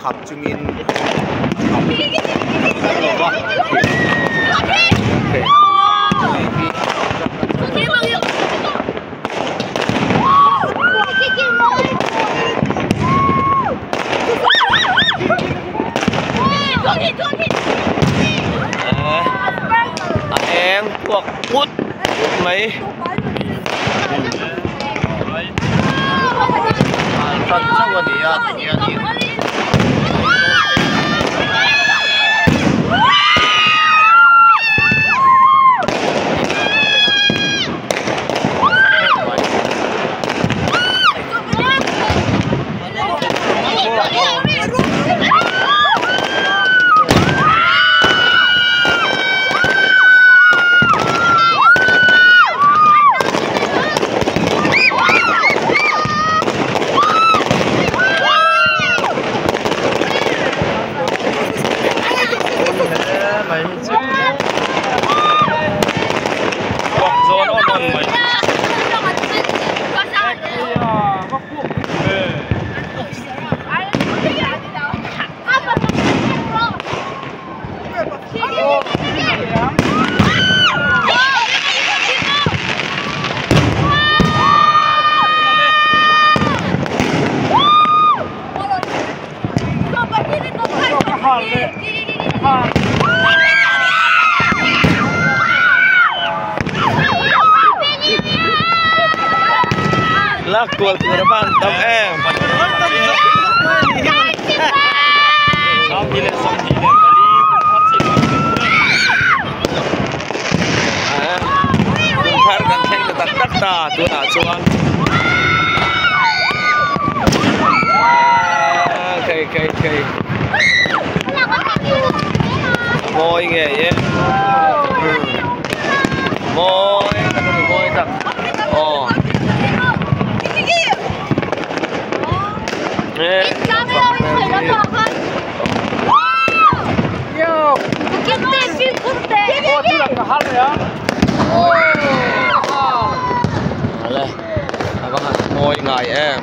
khap chungin a khap kher lo va. A eng puak put mai. Tan chauh a ni a tihianin Lak kual tur a van tam em. Thar kan thleng ta tak tak ta tunah chuan khei khei khei mawi ngei e mawi tak a ni mawi tak aw a va han mawi ngai em.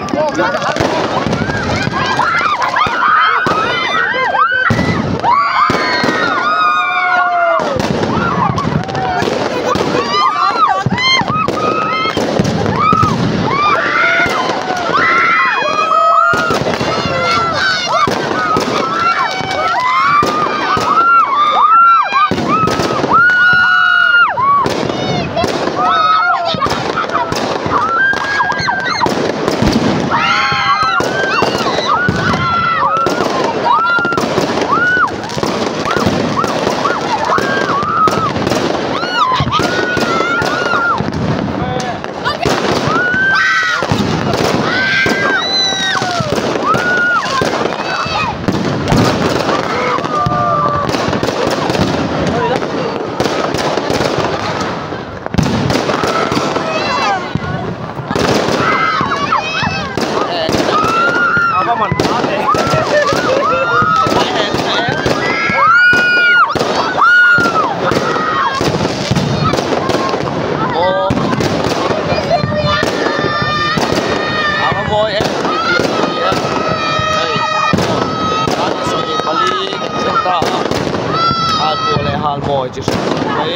Halmawi chi hrang hrang mai.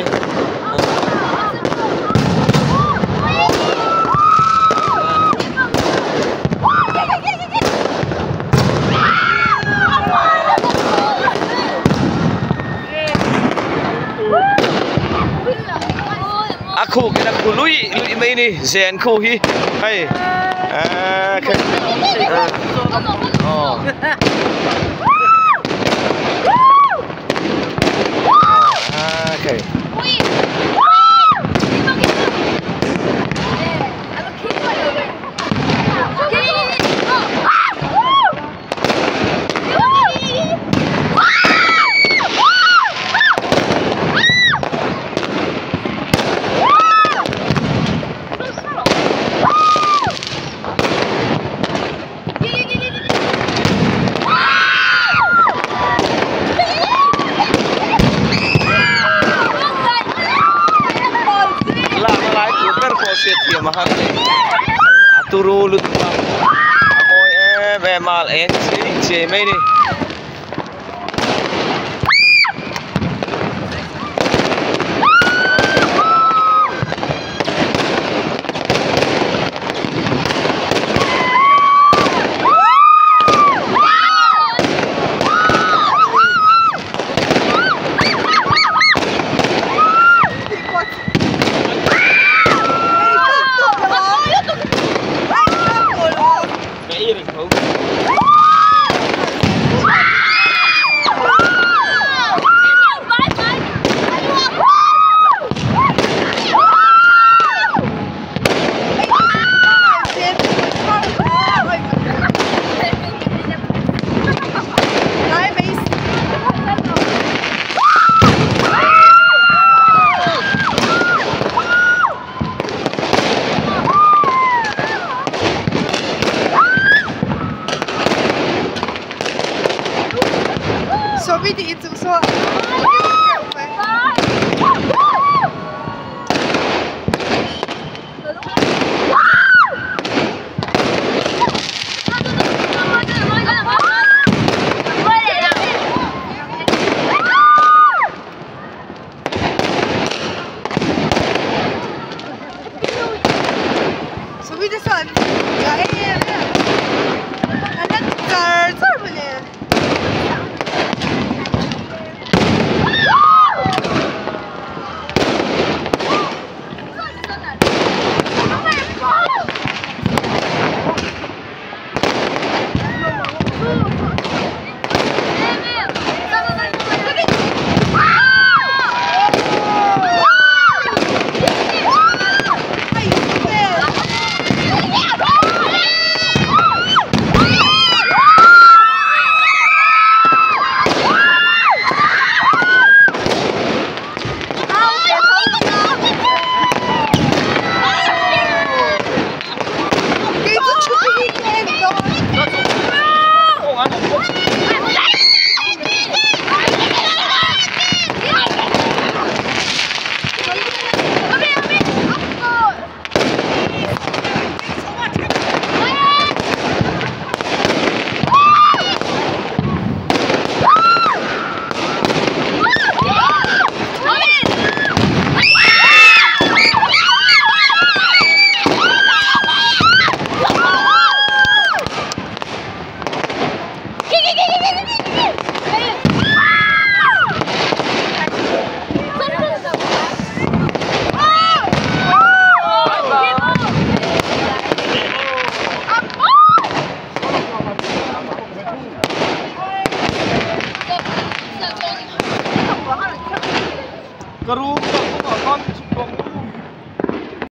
A khuk in a khu luih luih mai ni zen khu hi hei aaa khe aw. Lakna lai tur ber pawh hriat thiam a har a ni. A turu lutuk a, a mawi em em. mal eng chiai chiai mai a ni.